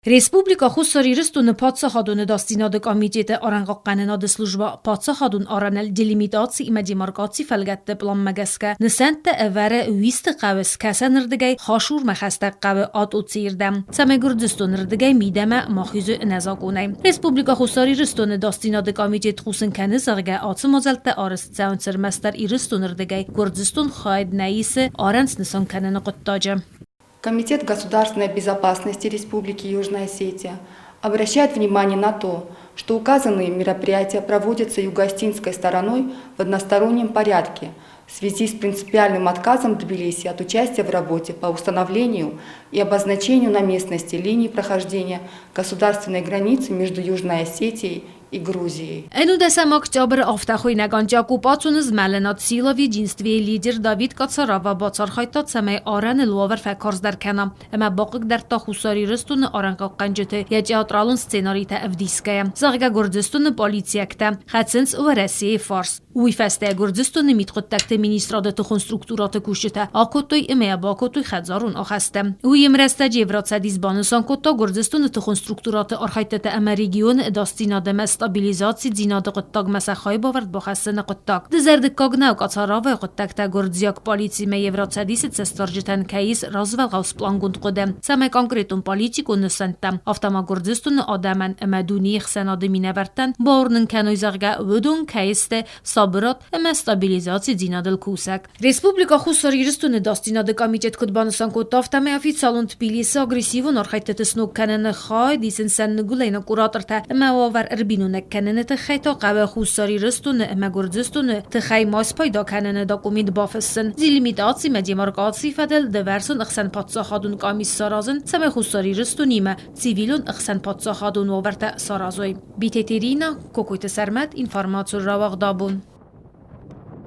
Республикӕ Хуссар Ирыстоны Паддзахадон ӕдасдзинады комитеты арӕнхъахъхъӕнынады службӕ паддзахадон арӕныл делимитаци ӕмӕ демаркацийы фӕлгӕтты пъланмӕ гӕсгӕ нысӕнттӕ ӕвӕры Уисты хъӕуы скӕсӕнырдыгӕй Хашурмӕ хӕстӕг хъӕуы Атъоцийы рдӕм, цӕмӕй Гуырдзыстоны рдыгӕй мидӕмӕ ма хизой ӕнӕзакъонӕй. Республикӕ Хуссар Ирыстоны ӕдасдзинады комитет хъусын кӕны, зӕгъгӕ, ацы мадзӕлттӕ арӕзт цӕуынц ӕрмӕстдӕр Ирыстоны рдыгӕй, Гуырдзыстон хайад нӕ исы арӕн снысан кӕныны хъуыддаджы. Комитет государственной безопасности Республики Южная Осетия обращает внимание на то, что указанные мероприятия проводятся юго-осетинской стороной в одностороннем порядке в связи с принципиальным отказом Тбилиси от участия в работе по установлению и обозначению на местности линии прохождения государственной границы между Южной Осетией и Грузией. 11 октябры афтӕхуыйнӕг антиоккупацион змӕлынад Сила в единстве-йы лидер Давид Кацарава бацархайдта, цӕмӕй арӕныл уавӕр фӕкарздӕр кӕна ӕмӕ бахъыгдардта Хуссар Ирыстоны арӕнхъахъхъӕнджыты йӕ театралон сценаритӕ ӕвдисгӕйӕ, зӕгъгӕ, Гуырдзыстоны полициӕгтӕ хӕцынц Уӕрӕсейы фарс. Уый фӕстӕ Гуырдзыстоны мидхъуыддӕгты министрады тыхон структурӕты кусджытӕ акодтой ӕмӕ йӕ бакодтой хӕдзарон ахӕсттӕ. Уый ӕмрӕстӕджы Евроцӕдис банысан кодта Гуырдзыстоны тыхон структурӕты архӕйдтытӕ ӕмӕ регионы ӕдасдзинад ӕмӕ стабилизацидзинады хъуыддагмӕ сӕ хайбавӕрд бахӕссыны хъуыддаг. Дызӕрдыггаг нӕу, Кацаравайы хъуыддӕгтӕ гуырдзиаг полициимӕ Евроцӕдисы цӕстдарджытӕн кӕй ис развӕлгъау сплангонд хъуыды, цӕмӕй конкретон политикон нысӕнттӕ, афтӕ ма Гуырдзыстоны адӕмӕн ӕмӕ дунейы хсӕнады минӕвӕрттӕн бауырнын кӕной, зӕгъгӕ, уыдон кӕй сты сабырад ӕмӕ стабилизацидзинадыл кусӕг. Республикӕ Хуссар Ирыстоны ӕдасдзинады комитет куыд банысан кодта, афтӕмӕй официалон Тбилисы агрессивон архӕйдтыты сног кӕныны хайад исынц сӕ ныгуылӕйнаг куратортӕ ӕмӕ уавӕр ӕрбиноныг кӕныны тыххӕй та хъӕуы Хуссар Ирыстоны ӕмӕ Гуырдзыстоны тыхӕй ма спайда кӕныны документ бафыссын, делимитацимӕ демаркацийы фӕдыл дывӕрсон ӕхсӕнпаддзахадон къамис саразын, цӕмӕй Хуссар Ирыстонимӕ цивилон ӕхсӕнпаддзахадон уавӕртӕ саразой. Битеты Ирина, Кокойты Сӕрмӕт, информацион рауагъд абон.